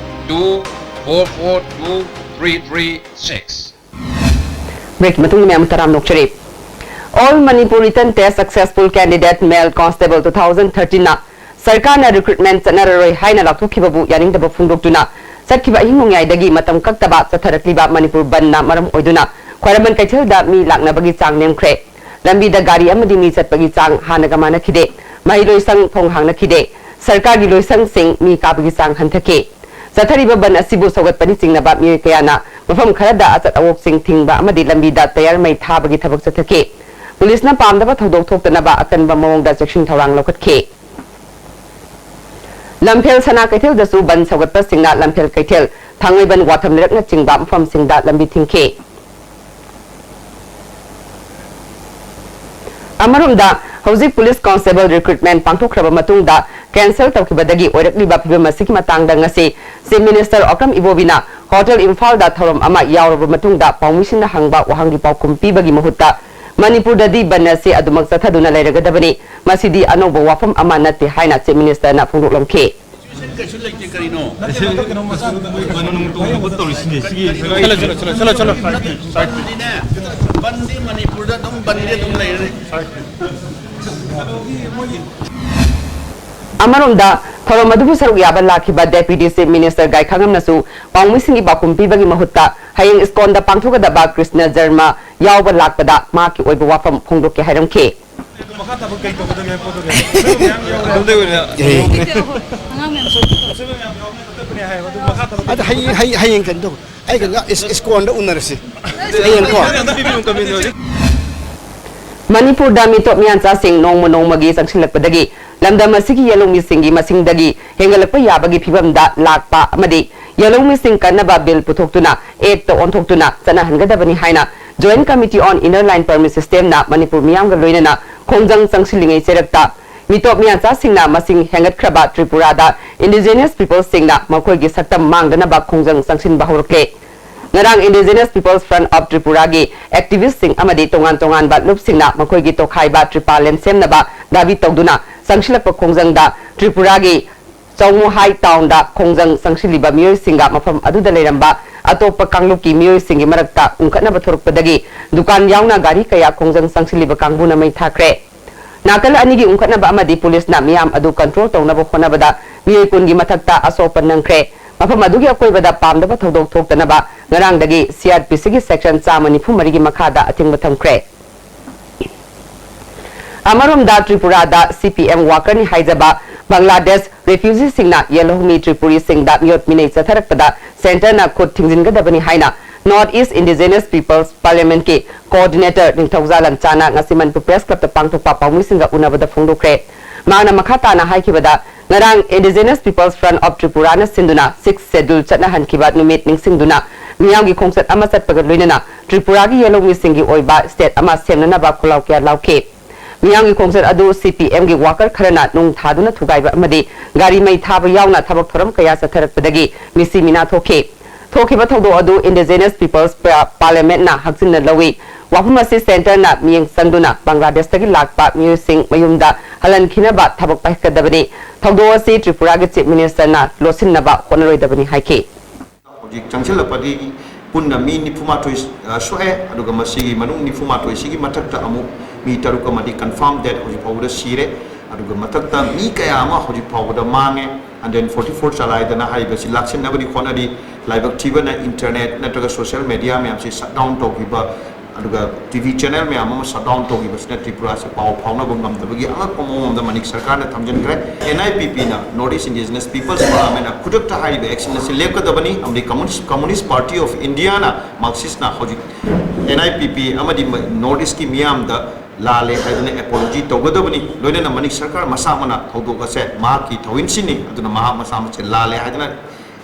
two four four two three three six. Break ꯃꯇꯨꯡꯗ ꯃꯌꯥꯝ ꯇꯔꯥꯝꯅ ꯑꯣꯛꯆꯔꯤ꯫ All Manipur Written Test Successful Candidate Male Constable two thousand thirteen ꯅ ꯁꯔꯀꯥꯔꯅ recruitment ꯆꯠꯅꯔꯔꯣꯏ ꯍꯥꯏꯅ ꯂꯥꯎꯊꯣꯛꯈꯤꯕꯕꯨ ꯌꯥꯅꯤꯡꯗꯕ ꯐꯣꯡꯗꯣꯛꯇꯨꯅ ꯆꯠꯈꯤꯕ ꯑꯍꯤꯡ ꯅꯣꯡꯌꯥꯏꯗꯒꯤ ꯃꯇꯝ ꯀꯛꯇꯕ ꯆꯠꯊꯔꯛꯂꯤꯕ ꯃꯅꯤꯄꯨꯔ ꯕꯟꯗꯅ ꯃꯔꯝ ꯑꯣꯏꯗꯨꯅ ꯈ꯭ꯋꯥꯏꯔꯝꯕꯟ ꯀꯩꯊꯦꯜꯗ ꯃꯤ ꯂꯥꯛꯅꯕꯒꯤ ꯆꯥꯡ ꯅꯦꯝꯈ꯭ꯔꯦ꯫ ꯂꯝꯕꯤꯗ ꯒꯥꯔꯤ ꯑꯃꯗꯤ ꯃꯤ ꯆꯠꯄꯒꯤ ꯆꯥꯡ ꯍꯥꯟꯅꯒ ꯃꯥꯟꯅꯈꯤꯗꯦ꯫ ꯃꯍꯩ ꯂꯣꯏꯁꯪ ꯊꯣꯡ ꯍꯥꯡꯅꯈꯤꯗꯦ꯫ ꯁꯔꯀꯥꯔꯒꯤ ꯂꯣꯏꯁꯪꯁꯤꯡ ꯃꯤ ꯀꯥꯕꯒꯤ ꯆꯥꯡ ꯍꯟꯊꯈꯤ꯫ ꯆꯠꯊꯔꯤꯕ ꯕꯟ ꯑꯁꯤꯕꯨ ꯁꯧꯒꯠꯄꯅꯤ ꯆꯤꯡꯅꯕ ꯃꯤꯑꯣꯏ ꯀꯌꯥꯅ ꯃꯐꯝ ꯈꯔꯗ ꯑꯆꯠ ꯑꯋꯣꯛꯁꯤꯡ ꯊꯤꯡꯕ ꯑꯃꯗꯤ ꯂꯝꯕꯤꯗ ꯇꯌꯥꯔ ꯃꯩ ꯊꯥꯕꯒꯤ ꯊꯕꯛ ꯆꯠꯊꯈꯤ꯫ ꯄꯨꯂꯤꯁꯅ ꯄꯥꯝꯗꯕ ꯊꯧꯗꯣꯛ ꯊꯣꯛꯇꯅꯕ ꯑꯀꯟꯕ ꯃꯑꯣꯡꯗ ꯆꯦꯛꯁꯤꯟ ꯊꯧꯔꯥꯡ ꯂꯧꯈꯠꯈꯤ꯫ ꯂꯝꯐꯦꯜ ꯁꯅꯥ ꯀꯩꯊꯦꯜꯗꯁꯨ ꯕꯟ ꯁꯧꯒꯠꯄꯁꯤꯡꯅ ꯂꯝꯐꯦꯜ ꯀꯩꯊꯦꯜ, ꯊꯥꯡꯃꯩꯕꯟ ꯋꯥꯊꯝ ꯂꯩꯔꯛꯅꯆꯤꯡꯕ ꯃꯐꯝꯁꯤꯡꯗ ꯂꯝꯕꯤ ꯊꯤꯡꯈꯤ꯫ ꯑꯃꯔꯣꯝꯗ, ꯍꯧꯖꯤꯛ ꯄꯨꯂꯤꯁ ꯀꯣꯟꯁꯇꯦꯕꯜ ꯔꯤꯀ꯭ꯔꯨꯠꯃꯦꯟ ꯄꯥꯡꯊꯣꯛꯈ꯭ꯔꯕ ꯃꯇꯨꯡꯗ ꯀꯦꯟꯁꯦꯜ ꯇꯧꯈꯤꯕꯗꯒꯤ ꯑꯣꯏꯔꯛꯂꯤꯕ ꯐꯤꯕꯝ ꯑꯁꯤꯒꯤ ꯃꯇꯥꯡꯗ ꯉꯁꯤ ꯆꯤꯐ ꯃꯤꯅꯤꯁꯇꯔ ꯑꯣꯀ꯭ꯔꯝ ꯏꯕꯣꯕꯤꯅ ꯍꯣꯇꯦꯜ ꯏꯝꯐꯥꯜꯗ ꯊꯧꯔꯝ ꯑꯃ ꯌꯥꯎꯔꯕ ꯃꯇꯨꯡꯗ ꯄꯥꯎꯃꯤꯁꯤꯡꯅ ꯍꯪꯕ ꯋꯥꯍꯪꯒꯤ ꯄꯥꯎꯈꯨꯝ ꯄꯤꯕꯒꯤ ꯃꯍꯨꯠꯇ ꯃꯅꯤꯄꯨꯔꯗꯗꯤ ꯕꯟ ꯑꯁꯤ ꯑꯗꯨꯃꯛ ꯆꯠꯊꯗꯨꯅ ꯂꯩꯔꯒꯗꯕꯅꯤ, ꯃꯁꯤꯗꯤ ꯑꯅꯧꯕ ꯋꯥꯐꯝ ꯑꯃ ꯅꯠꯇꯦ ꯍꯥꯏꯅ ꯆꯤꯐ ꯃꯤꯅꯤꯁꯇꯔꯅ ꯐꯣꯡꯗꯣꯛꯂꯝꯈꯤ꯫ ꯀꯩꯁꯨ ꯂꯩꯇꯦ ꯀꯔꯤꯅꯣ? ꯃꯅꯨꯡ ꯇꯣꯡꯅꯕ ꯇꯧꯔꯤꯁꯤꯅꯦ ꯁꯤꯒꯤ ꯆꯠꯂꯣ ꯆꯠꯂꯣ ꯆꯠꯂꯣ ꯆꯠꯂꯣ ꯆꯠꯂꯣ꯫ ꯕꯟꯗꯤꯅꯦ, ꯕꯟꯗꯤ ꯃꯅꯤꯄꯨꯔꯗ ꯑꯗꯨꯝ ꯕꯟꯗꯤ ꯑꯗꯨꯝ ꯂꯩꯔꯅꯤ꯫ ꯑꯃꯔꯣꯝꯗ, ꯊꯧꯔꯝ ꯑꯗꯨꯕꯨ ꯁꯔꯨꯛ ꯌꯥꯕ ꯂꯥꯛꯈꯤꯕ Deputy Chief Minister ꯒꯥꯏꯈꯥꯉꯝꯅꯁꯨ ꯄꯥꯎꯃꯤꯁꯤꯡꯒꯤ ꯄꯥꯎꯈꯨꯝ ꯄꯤꯕꯒꯤ ꯃꯍꯨꯠꯇ ꯍꯌꯦꯡ ꯏꯁꯀꯣꯟꯗ ꯄꯥꯡꯊꯣꯛꯀꯗꯕ ꯀ꯭ꯔꯤꯁꯅ ꯖꯔꯃ ꯌꯥꯎꯕ ꯂꯥꯛꯄꯗ ꯃꯍꯥꯛꯀꯤ ꯑꯣꯏꯕ ꯋꯥꯐꯝ ꯐꯣꯡꯗꯣꯛꯀꯦ ꯍꯥꯏꯔꯝꯈꯤ꯫ ꯃꯈꯥ ꯇꯥꯕ ꯀꯩ ꯇꯧꯒꯗꯒꯦ ꯍꯥꯏꯕ ꯄꯣꯠꯇꯨꯒꯤ ꯑꯁꯣꯏꯕ ꯃꯌꯥꯝ ꯌꯥꯎꯔꯦ꯫ ꯑꯗꯨꯗꯩ ꯑꯣꯏꯅ ꯑꯉꯥꯡ ꯃꯌꯥꯝꯁꯨ ꯑꯁꯣꯏꯕ ꯃꯌꯥꯝ ꯌꯥꯎꯔꯦ ꯈꯛꯇꯅꯦ ꯍꯥꯏꯌꯦꯕ꯫ ꯑꯗꯨ ꯃꯈꯥ ꯇꯥꯕ ꯑꯗ ꯍꯌꯦꯡ ꯍꯌꯦꯡ ꯍꯌꯦꯡ ꯀꯩꯅꯣ ꯇꯧ꯫ ꯑꯩ ꯀꯩꯅꯣ ꯏꯁ- ꯏꯁꯀꯣꯟꯗ ꯎꯅꯔꯁꯤ꯫ ꯍꯌꯦꯡꯀꯣ꯫ ꯑꯗꯨ ꯄꯤꯕꯤꯌꯨ ꯀꯃꯤꯅꯣ ꯍꯧꯖꯤꯛ꯫ ꯃꯅꯤꯄꯨꯔꯗ ꯃꯤꯇꯣꯞ ꯃꯤꯌꯥꯟꯆꯥꯁꯤꯡ ꯅꯣꯡꯃ ꯅꯣꯡꯃꯒꯤ ꯆꯪꯁꯤꯜꯂꯛꯄꯗꯒꯤ ꯂꯝꯗꯝ ꯑꯁꯤꯒꯤ ꯌꯦꯜꯍꯧꯃꯤꯁꯤꯡꯒꯤ ꯃꯁꯤꯡꯗꯒꯤ ꯍꯦꯟꯒꯠꯂꯛꯄ ꯌꯥꯕꯒꯤ ꯐꯤꯕꯝꯗ ꯂꯥꯛꯄ ꯑꯃꯗꯤ ꯌꯦꯜꯍꯧꯃꯤꯁꯤꯡ ꯀꯟꯅꯕ ꯕꯤꯜ ꯄꯨꯊꯣꯛꯇꯨꯅ ꯑꯦꯛꯇ ꯑꯣꯟꯊꯣꯛꯇꯨꯅ ꯆꯠꯅꯍꯟꯒꯗꯕꯅꯤ ꯍꯥꯏꯅ Joint Committee on Inner Line Permit Systemꯅ Manipur ꯃꯤꯌꯥꯝꯒ ꯂꯣꯏꯅꯅ ꯈꯣꯡꯖꯪ ꯆꯪꯁꯤꯜꯂꯤꯉꯩ ꯆꯩꯔꯛꯇ ꯃꯤꯇꯣꯞ ꯃꯤꯌꯥꯟꯆꯥꯁꯤꯡꯅ ꯃꯁꯤꯡ ꯍꯦꯟꯒꯠꯈ꯭ꯔꯕ ꯇ꯭ꯔꯤꯄꯨꯔꯥꯗ Indigenous Peoplesꯁꯤꯡꯅ ꯃꯈꯣꯏꯒꯤ ꯁꯛꯇꯝ ꯃꯥꯡꯗꯅꯕ ꯈꯣꯡꯖꯪ ꯆꯪꯁꯤꯟꯕ ꯍꯧꯔꯛꯂꯦ꯫ ꯉꯔꯥꯡ Indigenous People's Front of Tripuraꯒꯤ activistꯁꯤꯡ ꯑꯃꯗꯤ ꯇꯣꯉꯥꯟ ꯇꯣꯉꯥꯟꯕ ꯂꯨꯞꯁꯤꯡꯅ ꯃꯈꯣꯏꯒꯤ ꯇꯣꯈꯥꯏꯕ ꯇ꯭ꯔꯤꯄꯥꯂꯦꯟ ꯁꯦꯝꯅꯕ ꯗꯥꯕꯤ ꯇꯧꯗꯨꯅ ꯆꯪꯁꯤꯜꯂꯛꯄ ꯈꯣꯡꯖꯪꯗ ꯇ꯭ꯔꯤꯄꯨꯔꯥꯒꯤ ꯆꯧꯃꯨꯍꯥꯏ ꯇꯥꯎꯟꯗ ꯈꯣꯡꯖꯪ ꯆꯪꯁꯤꯜꯂꯤꯕ ꯃꯤꯑꯣꯏꯁꯤꯡꯒ ꯃꯐꯝ ꯑꯗꯨꯗ ꯂꯩꯔꯝꯕ ꯑꯇꯣꯞꯄ ꯀꯥꯡꯂꯨꯞꯀꯤ ꯃꯤꯑꯣꯏꯁꯤꯡꯒꯤ ꯃꯔꯛꯇ ꯎꯪꯈꯠꯅꯕ ꯊꯣꯔꯛꯄꯗꯒꯤ ꯗꯨꯀꯥꯟ ꯌꯥꯎꯅ ꯒꯥꯔꯤ ꯀꯌꯥ ꯈꯣꯡꯖꯪ ꯆꯪꯁꯤꯜꯂꯤꯕ ꯀꯥꯡꯕꯨꯅ ꯃꯩ ꯊꯥꯈ꯭ꯔꯦ꯫ ꯅꯥꯀꯜ ꯑꯅꯤꯒꯤ ꯎꯪꯈꯠꯅꯕ ꯑꯃꯗꯤ ꯄꯨꯂꯤꯁꯅ ꯃꯤꯌꯥꯝ ꯑꯗꯨ ꯀꯟꯇ꯭ꯔꯣꯜ ꯇꯧꯅꯕ ꯍꯣꯠꯅꯕꯗ ꯃꯤꯑꯣꯏ ꯀꯨꯟꯒꯤ ꯃꯊꯛꯇ ꯑꯁꯣꯛꯄ ꯅꯪꯈ꯭ꯔꯦ꯫ ꯃꯐꯝ ꯑꯗꯨꯒꯤ ꯑꯀꯣꯏꯕꯗ ꯄꯥꯝꯗꯕ ꯊꯧꯗꯣꯛ ꯊꯣꯛꯇꯅꯕ ꯉꯔꯥꯡꯗꯒꯤ ꯁꯤ ꯑꯥꯔ ꯄꯤ ꯁꯤꯒꯤ ꯁꯦꯛꯁꯟ ꯆꯥꯝꯃ ꯅꯤꯐꯨ ꯃꯔꯤꯒꯤ ꯃꯈꯥꯗ ꯑꯊꯤꯡꯕ ꯊꯝꯈ꯭ꯔꯦ꯫ ꯑꯃꯔꯣꯝꯗ ꯇ꯭ꯔꯤꯄꯨꯔꯥꯗ ꯁꯤ ꯄꯤ ꯑꯦꯝ ꯋꯥꯀꯔꯅꯤ ꯍꯥꯏꯖꯕ ꯕꯪꯒ꯭ꯂꯥꯗꯦꯁ ꯔꯦꯐ꯭ꯌꯨꯖꯤꯁꯤꯡꯅ ꯌꯦꯜꯍꯧꯃꯤ ꯇ꯭ꯔꯤꯄꯨꯔꯤꯁꯤꯡꯗ ꯃꯤꯑꯣꯠ ꯃꯤꯅꯩ ꯆꯠꯊꯔꯛꯄꯗ ꯁꯦꯟꯇꯔꯅ ꯈꯨꯠ ꯊꯤꯡꯖꯤꯟꯒꯗꯕꯅꯤ ꯍꯥꯏꯅ North East Indigenous People's Parliamentꯀꯤ ꯀꯣꯑꯣꯔꯗꯤꯅꯦꯇꯔ ꯅꯤꯡꯊꯧꯖꯥ ꯂꯟꯆꯥꯅ ꯉꯁꯤ ꯃꯅꯤꯄꯨꯔ ꯄ꯭ꯔꯦꯁ ꯀ꯭ꯂꯕꯇ ꯄꯥꯡꯊꯣꯛꯄ ꯄꯥꯎꯃꯤꯁꯤꯡꯒ ꯎꯅꯕꯗ ꯐꯣꯡꯗꯣꯛꯈ꯭ꯔꯦ꯫ ꯃꯍꯥꯛꯅ ꯃꯈꯥ ꯇꯥꯅ ꯍꯥꯏꯈꯤꯕꯗ, ꯉꯔꯥꯡ Indigenous People's Front of Tripuraꯅ ꯁꯤꯟꯗꯨꯅ Sixth Schedule ꯆꯠꯅꯍꯟꯈꯤꯕ ꯅꯨꯃꯤꯠ ꯅꯤꯡꯁꯤꯡꯗꯨꯅ ꯃꯤꯌꯥꯝꯒꯤ ꯈꯣꯡꯆꯠ ꯑꯃ ꯆꯠꯄꯒ ꯂꯣꯏꯅꯅ ꯇ꯭ꯔꯤꯄꯨꯔꯥꯒꯤ ꯌꯦꯜꯍꯧꯃꯤꯁꯤꯡꯒꯤ ꯑꯣꯏꯕ state ꯑꯃ ꯁꯦꯝꯅꯅꯕ ꯈꯣꯜꯂꯥꯎ ꯀꯌꯥ ꯂꯥꯎꯈꯤ꯫ ꯃꯤꯌꯥꯝꯒꯤ ꯈꯣꯡꯆꯠ ꯑꯗꯨ ꯁꯤ ꯄꯤ ꯑꯦꯝꯒꯤ ꯋꯥꯀꯔ ꯈꯔꯅ ꯅꯨꯡ ꯊꯥꯗꯨꯅ ꯊꯨꯒꯥꯏꯕ ꯑꯃꯗꯤ ꯒꯥꯔꯤ ꯃꯩ ꯊꯥꯕ ꯌꯥꯎꯅ ꯊꯕꯛ ꯊꯧꯔꯝ ꯀꯌꯥ ꯆꯠꯊꯔꯛꯄꯗꯒꯤ ꯃꯤꯁꯤ ꯃꯤꯅꯥ ꯊꯣꯛꯈꯤ꯫ ꯊꯣꯛꯈꯤꯕ ꯊꯧꯗꯣꯛ ꯑꯗꯨ Indigenous People's Pa-, Parliamentꯅ ꯍꯛꯆꯤꯟꯅ ꯂꯧꯏ꯫ ꯋꯥꯐꯝ ꯑꯁꯤ ꯁꯦꯟꯇꯔꯅ ꯃꯤꯠꯌꯦꯡ ꯆꯪꯗꯨꯅ ꯕꯪꯒ꯭ꯂꯥꯗꯦꯁꯇꯒꯤ ꯂꯥꯛꯄ ꯃꯤꯑꯣꯏꯁꯤꯡ ꯃꯌꯨꯝꯗ ꯍꯜꯍꯟꯈꯤꯅꯕ ꯊꯕꯛ ꯄꯥꯏꯈꯠꯀꯗꯕꯅꯤ꯫ ꯊꯧꯗꯣꯛ ꯑꯁꯤ ꯇ꯭ꯔꯤꯄꯨꯔꯥꯒꯤ Chief Ministerꯅ ꯂꯣꯠꯁꯤꯟꯅꯕ ꯍꯣꯠꯅꯔꯣꯏꯗꯕꯅꯤ ꯍꯥꯏꯈꯤ꯫ ꯍꯧꯖꯤꯛ ꯆꯪꯁꯤꯜꯂꯛꯄꯗꯒꯤ ꯄꯨꯟꯅ ꯃꯤ ꯅꯤꯐꯨꯃꯥꯊꯣꯏ, ꯑ, ꯁꯣꯛꯑꯦ, ꯑꯗꯨꯒ ꯃꯁꯤꯒꯤ ꯃꯅꯨꯡ ꯅꯤꯐꯨꯃꯥꯊꯣꯏꯁꯤꯒꯤ ꯃꯊꯛꯇ ꯑꯃꯨꯛ ꯃꯤ ꯇꯔꯨꯛ ꯑꯃꯗꯤ confirm dead ꯍꯧꯖꯤꯛ ꯐꯥꯎꯕꯗ ꯁꯤꯔꯦ, ꯑꯗꯨꯒ ꯃꯊꯛꯇ ꯃꯤ ꯀꯌꯥ ꯑꯃ ꯍꯧꯖꯤꯛ ꯐꯥꯎꯕꯗ ꯃꯥꯡꯉꯦ꯫ Hundred forty four ꯆꯂꯥꯏꯗꯅ ꯍꯥꯏꯔꯤꯕꯁꯤ ꯂꯥꯛꯁꯤꯟꯅꯕꯗꯤ ꯍꯣꯠꯅꯔꯤ꯫ ꯂꯥꯏꯕꯛ ꯊꯤꯕꯅ internet ꯅꯠꯇ꯭ꯔꯒ social media ꯃꯌꯥꯝꯁꯤ shut down ꯇꯧꯈꯤꯕ, ꯑꯗꯨꯒ T V channel ꯃꯌꯥꯝ ꯑꯃ shut down ꯇꯧꯈꯤꯕꯁꯤꯅ ꯇ꯭ꯔꯤꯄꯨꯔꯥꯁꯦ ꯄꯥꯎ ꯐꯥꯎꯅꯕ ꯉꯝꯗꯕꯒꯤ ꯑꯉꯛꯄ ꯃꯑꯣꯡ ꯑꯃꯗ ꯃꯅꯤꯛ ꯁꯔꯀꯥꯔꯅ ꯊꯝꯖꯤꯟꯈ꯭ꯔꯦ꯫ N I P Pꯅ, North East Indigenous People's Parliamentꯅ ꯈꯨꯗꯛꯇ ꯍꯥꯏꯔꯤꯕ action ꯑꯁꯤ ꯂꯦꯞꯀꯗꯕꯅꯤ, ꯑꯃꯗꯤ Communist, Communist Party of Indiaꯅ, Marxistꯅ ꯍꯧꯖꯤꯛ N I P P ꯑꯃꯗꯤ North Eastꯀꯤ ꯃꯤꯌꯥꯝꯗ ꯂꯥꯜꯂꯦ ꯍꯥꯏꯗꯨꯅ apology ꯇꯧꯒꯗꯕꯅꯤ꯫ ꯂꯣꯏꯅꯅ ꯃꯅꯤꯛ ꯁꯔꯀꯥꯔ ꯃꯁꯥꯃꯛꯅ ꯊꯧꯗꯣꯛ ꯑꯁꯦ ꯃꯍꯥꯛꯀꯤ ꯊꯧꯑꯣꯏꯟꯁꯤꯅꯤ, ꯑꯗꯨꯅ ꯃꯍꯥꯛ ꯃꯁꯥꯃꯛꯁꯦ ꯂꯥꯜꯂꯦ ꯍꯥꯏꯗꯨꯅ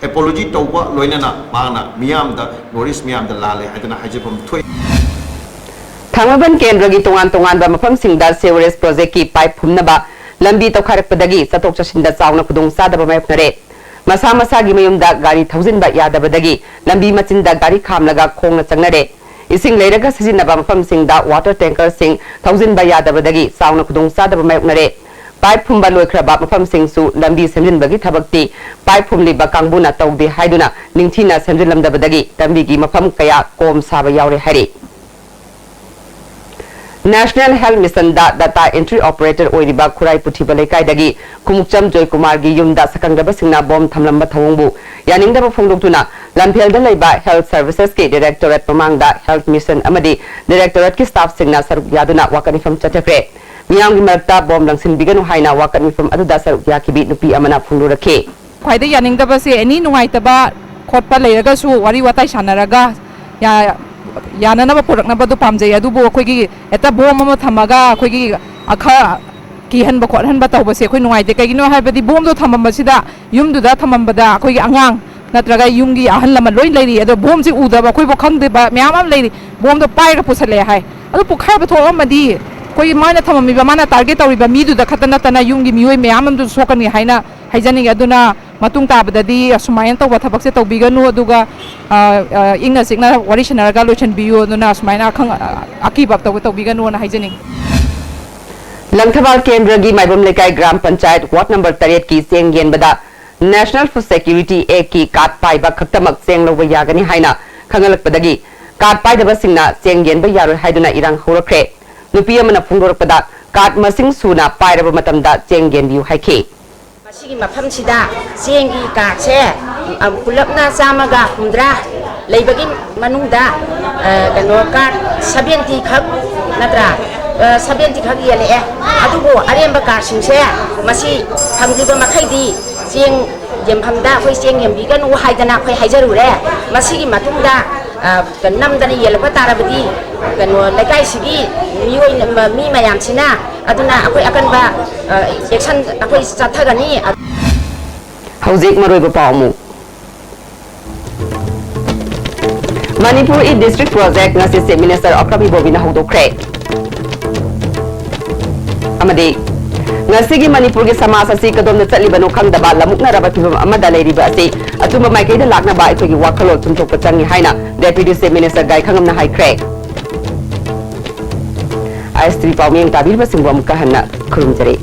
apology ꯇꯧꯕ ꯂꯣꯏꯅꯅ ꯃꯍꯥꯛꯅ ꯃꯤꯌꯥꯝꯗ, North East ꯃꯤꯌꯥꯝꯗ ꯂꯥꯜꯂꯦ ꯍꯥꯏꯗꯨꯅ ꯍꯥꯏꯖꯕ ꯑꯃ ꯊꯣꯛꯏ꯫ ꯊꯥꯡꯃꯩꯕꯟ ꯀꯦꯟꯗ꯭ꯔꯒꯤ ꯇꯣꯉꯥꯟ ꯇꯣꯉꯥꯟꯕ ꯃꯐꯝꯁꯤꯡꯗ sewerage projectꯀꯤ pipe ꯐꯨꯝꯅꯕ ꯂꯝꯕꯤ ꯇꯧꯈꯥꯏꯔꯛꯄꯗꯒꯤ ꯆꯠꯊꯣꯛ ꯆꯠꯁꯤꯟꯗ ꯆꯥꯎꯅ ꯈꯨꯗꯣꯡꯆꯥꯗꯕ ꯃꯥꯌꯣꯛꯅꯔꯦ꯫ ꯃꯁꯥ ꯃꯁꯥꯒꯤ ꯃꯌꯨꯝꯗ ꯒꯥꯔꯤ ꯊꯧꯖꯤꯟꯕ ꯌꯥꯗꯕꯗꯒꯤ ꯂꯝꯕꯤ ꯃꯆꯤꯟꯗ ꯒꯥꯔꯤ ꯈꯥꯝꯂꯒ ꯈꯣꯡꯅ ꯆꯪꯅꯔꯦ꯫ ꯏꯁꯤꯡ ꯂꯩꯔꯒ ꯁꯤꯖꯤꯟꯅꯕ ꯃꯐꯝꯁꯤꯡꯗ water tankerꯁꯤꯡ ꯊꯧꯖꯤꯟꯕ ꯌꯥꯗꯕꯗꯒꯤ ꯆꯥꯎꯅ ꯈꯨꯗꯣꯡꯆꯥꯗꯕ ꯃꯥꯌꯣꯛꯅꯔꯦ꯫ ꯄꯥꯏꯞ ꯐꯨꯝꯕ ꯂꯣꯏꯈ꯭ꯔꯕ ꯃꯐꯝꯁꯤꯡꯁꯨ ꯂꯝꯕꯤ ꯁꯦꯝꯖꯤꯟꯕꯒꯤ ꯊꯕꯛꯇꯤ ꯄꯥꯏꯞ ꯐꯨꯝꯂꯤꯕ ꯀꯥꯡꯕꯨꯅ ꯇꯧꯗꯦ ꯍꯥꯏꯗꯨꯅ ꯅꯤꯡꯊꯤꯅ ꯁꯦꯝꯖꯤꯜꯂꯝꯗꯕꯗꯒꯤ ꯂꯝꯕꯤꯒꯤ ꯃꯐꯝ ꯀꯌꯥ ꯀꯣꯝ ꯁꯥꯕ ꯌꯥꯎꯔꯦ ꯍꯥꯏꯔꯤ꯫ National Health Mission ꯗ data entry operator ꯑꯣꯏꯔꯤꯕ ꯈꯨꯔꯥꯏ ꯄꯨꯊꯤꯕ ꯂꯩꯀꯥꯏꯗꯒꯤ ꯈꯨꯃꯨꯛꯆꯝ ꯖꯣꯏꯀꯨꯃꯥꯔꯒꯤ ꯌꯨꯝꯗ ꯁꯛꯈꯪꯗꯕꯁꯤꯡꯅ ꯕꯣꯝ ꯊꯝꯂꯝꯕ ꯊꯧꯑꯣꯡꯕꯨ ꯌꯥꯅꯤꯡꯗꯕ ꯐꯣꯡꯗꯣꯛꯇꯨꯅ ꯂꯝꯐꯦꯜꯗ ꯂꯩꯕ Health Services ꯀꯤ Directorate ꯃꯃꯥꯡꯗ Health Mission ꯑꯃꯗꯤ Directorate ꯀꯤ staff ꯁꯤꯡꯅ ꯁꯔꯨꯛ ꯌꯥꯗꯨꯅ ꯋꯥꯀꯠ ꯃꯤꯐꯝ ꯆꯠꯊꯈ꯭ꯔꯦ꯫ ꯃꯤꯌꯥꯝꯒꯤ ꯃꯔꯛꯇ ꯕꯣꯝ ꯂꯪꯁꯤꯟꯕꯤꯒꯅꯨ ꯍꯥꯏꯅ ꯋꯥꯀꯠ ꯃꯤꯐꯝ ꯑꯗꯨꯗ ꯁꯔꯨꯛ ꯌꯥꯈꯤꯕꯤ ꯅꯨꯄꯤ ꯑꯃꯅ ꯐꯣꯡꯗꯣꯔꯛꯈꯤ꯫ ꯈ꯭ꯋꯥꯏꯗꯩ ꯌꯥꯅꯤꯡꯗꯕꯁꯦ ꯑꯦꯅꯤ ꯅꯨꯡꯉꯥꯏꯇꯕ ꯈꯣꯠꯄ ꯂꯩꯔꯒꯁꯨ ꯋꯥꯔꯤ ꯋꯥꯇꯥꯏ ꯁꯥꯟꯅꯔꯒ ꯌꯥ-, ꯌꯥꯅꯅꯕ ꯄꯨꯔꯛꯅꯕꯗꯣ ꯄꯥꯝꯖꯩ꯫ ꯑꯗꯨꯕꯨ ꯑꯩꯈꯣꯏꯒꯤ ꯍꯦꯛꯇ ꯕꯣꯝ ꯑꯃ ꯊꯝꯃꯒ ꯑꯩꯈꯣꯏꯒꯤ ꯑꯈ-, ꯀꯤꯍꯟꯕ ꯈꯣꯠꯍꯟꯕ ꯇꯧꯕꯁꯦ ꯑꯩꯈꯣꯏ ꯅꯨꯡꯉꯥꯏꯇꯦ꯫ ꯀꯩꯒꯤꯅꯣ ꯍꯥꯏꯕꯗꯤ ꯕꯣꯝꯗꯣ ꯊꯝꯃꯝꯕꯁꯤꯗ ꯌꯨꯝꯗꯨꯗ ꯊꯝꯃꯝꯕꯗ ꯑꯩꯈꯣꯏꯒꯤ ꯑꯉꯥꯡ ꯅꯠꯇ꯭ꯔꯒ ꯌꯨꯝꯒꯤ ꯑꯍꯜ ꯂꯃꯟ ꯂꯣꯏ ꯂꯩꯔꯤ꯫ ꯑꯗꯣ ꯕꯣꯝꯁꯤ ꯎꯗꯕ ꯑꯩꯈꯣꯏꯐꯥꯎ ꯈꯪꯗꯕ ꯃꯌꯥꯝ ꯑꯃ ꯂꯩꯔꯤ꯫ ꯕꯣꯝꯗꯣ ꯄꯥꯏꯔꯒ ꯄꯨꯁꯜꯂꯛꯑꯦ ꯍꯥꯏ꯫ ꯑꯗꯨ ꯄꯣꯈꯥꯏꯕ ꯊꯣꯛꯑꯝꯃꯗꯤ ꯑꯩꯈꯣꯏꯒꯤ ꯃꯥꯅ ꯊꯝꯃꯝꯃꯤꯕ, ꯃꯥꯅ target ꯇꯧꯔꯤꯕ ꯃꯤꯗꯨꯗ ꯈꯛꯇ ꯅꯠꯇꯅ ꯌꯨꯝꯒꯤ ꯃꯤꯑꯣꯏ ꯃꯌꯥꯝ ꯑꯃꯁꯨ ꯁꯣꯛꯀꯅꯤ ꯍꯥꯏꯅ ꯍꯥꯏꯖꯅꯤꯡꯉꯤ꯫ ꯑꯗꯨꯅ ꯃꯇꯨꯡ ꯇꯥꯕꯗꯗꯤ ꯑꯁꯨꯃꯥꯏꯅ ꯇꯧꯕ ꯊꯕꯛꯁꯦ ꯇꯧꯕꯤꯒꯅꯨ, ꯑꯗꯨꯒ, ꯑ, ꯑ, ꯏꯪꯅ ꯆꯤꯛꯅ ꯋꯥꯔꯤ ꯁꯥꯟꯅꯔꯒ ꯂꯣꯏꯁꯤꯟꯕꯤꯌꯨ꯫ ꯑꯗꯨꯅ ꯑꯁꯨꯃꯥꯏꯅ ꯑꯈꯪ-, ꯑ, ꯑꯀꯤꯕ ꯇꯧꯕ ꯇꯧꯕꯤꯒꯅꯨꯅ ꯍꯥꯏꯖꯅꯤꯡꯉꯤ꯫ ꯂꯪꯊꯕꯥꯜ ꯀꯦꯟꯗ꯭ꯔꯒꯤ ꯃꯥꯏꯕꯝ ꯂꯩꯀꯥꯏ ꯒ꯭ꯔꯥꯝ ꯄꯟꯆꯥꯌꯠ ꯋꯥꯔꯗ ꯅꯝꯕꯔ ꯇꯔꯦꯠꯀꯤ ꯆꯦꯡ ꯌꯦꯟꯕꯗ National Food Security Act ꯀꯤ card ꯄꯥꯏꯕ ꯈꯛꯇꯃꯛ ꯆꯦꯡ ꯂꯧꯕ ꯌꯥꯒꯅꯤ ꯍꯥꯏꯅ ꯈꯪꯍꯜꯂꯛꯄꯗꯒꯤ card ꯄꯥꯏꯗꯕꯁꯤꯡꯅ ꯆꯦꯡ ꯌꯦꯟꯕ ꯌꯥꯔꯣꯏ ꯍꯥꯏꯗꯨꯅ ꯏꯔꯥꯡ ꯍꯧꯔꯛꯈ꯭ꯔꯦ꯫ ꯅꯨꯄꯤ ꯑꯃꯅ ꯐꯣꯡꯗꯣꯔꯛꯄꯗ card ꯃꯁꯤꯡ ꯁꯨꯅ ꯄꯥꯏꯔꯕ ꯃꯇꯝꯗ ꯆꯦꯡ ꯌꯦꯟꯕꯤꯌꯨ ꯍꯥꯏꯈꯤ꯫ ꯃꯁꯤꯒꯤ ꯃꯐꯝꯁꯤꯗ ꯆꯦꯡꯒꯤ cardꯁꯦ, ꯑ, ꯄꯨꯂꯞꯅ ꯆꯥꯝꯃꯒ ꯍꯨꯝꯗ꯭ꯔꯥ ꯂꯩꯕꯒꯤ ꯃꯅꯨꯡꯗ, ꯑ, ꯀꯩꯅꯣ, card seventy ꯈꯛ ꯅꯠꯇ꯭ꯔꯥ? ꯑ, seventy ꯈꯛ ꯌꯦꯜꯂꯛꯑꯦ꯫ ꯑꯗꯨꯕꯨ ꯑꯔꯦꯝꯕ cardꯁꯤꯡꯁꯦ ꯃꯁꯤ ꯐꯪꯗ꯭ꯔꯤꯕ ꯃꯈꯩꯗꯤ ꯆꯦꯡ ꯌꯦꯟꯐꯝꯗ ꯑꯩꯈꯣꯏ ꯆꯦꯡ ꯌꯦꯟꯕꯤꯒꯅꯨ ꯍꯥꯏꯗꯅ ꯑꯩꯈꯣꯏ ꯍꯥꯏꯖꯔꯨꯔꯦ꯫ ꯃꯁꯤꯒꯤ ꯃꯇꯨꯡꯗ, ꯑ, ꯅꯝꯗꯅ ꯌꯦꯜꯂꯛꯄ ꯇꯥꯔꯕꯗꯤ, ꯀꯩꯅꯣ, ꯂꯩꯀꯥꯏꯁꯤꯒꯤ ꯃꯤꯑꯣꯏ, ꯃ-, ꯃꯤ ꯃꯌꯥꯝꯁꯤꯅ ꯑꯗꯨꯅ ꯑꯩꯈꯣꯏ ꯑꯀꯟꯕ, ꯑ, action ꯑꯩꯈꯣꯏ ꯆꯠꯊꯒꯅꯤ꯫ ꯍꯧꯖꯤꯛ ꯃꯔꯨꯑꯣꯏꯕ ꯄꯥꯎ ꯑꯃꯨꯛ꯫ ꯃꯅꯤꯄꯨꯔ E-District Project ꯉꯁꯤ Chief Minister ꯑꯣꯀ꯭ꯔꯝ ꯏꯕꯣꯕꯤꯅ ꯍꯧꯗꯣꯛꯈ꯭ꯔꯦ꯫ ꯑꯃꯗꯤ ꯉꯁꯤꯒꯤ ꯃꯅꯤꯄꯨꯔꯒꯤ ꯁꯃꯥꯖ ꯑꯁꯤ ꯀꯗꯣꯝꯗ ꯆꯠꯂꯤꯕꯅꯣ ꯈꯪꯗꯕ ꯂꯃꯨꯛꯅꯔꯕ ꯐꯤꯚꯝ ꯑꯃꯗ ꯂꯩꯔꯤꯕ ꯑꯁꯤ ꯑꯆꯨꯝꯕ ꯃꯥꯏꯀꯩꯗ ꯂꯥꯛꯅꯕ ꯑꯩꯈꯣꯏꯒꯤ ꯋꯥꯈꯜꯂꯣꯟ ꯆꯨꯝꯊꯣꯛꯄ ꯆꯪꯏ ꯍꯥꯏꯅ Deputy Chief Minister ꯒꯥꯏꯈꯉꯝꯅ ꯍꯥꯏꯈ꯭ꯔꯦ꯫ ꯑꯥꯏ ꯑꯦꯁ ꯇꯤ ꯚꯤ ꯄꯥꯎꯃꯤ ꯇꯥꯕꯤꯔꯤꯕꯁꯤꯡꯕꯨ ꯑꯃꯨꯛꯀ ꯍꯟꯅ ꯈꯨꯔꯨꯝꯖꯔꯤ꯫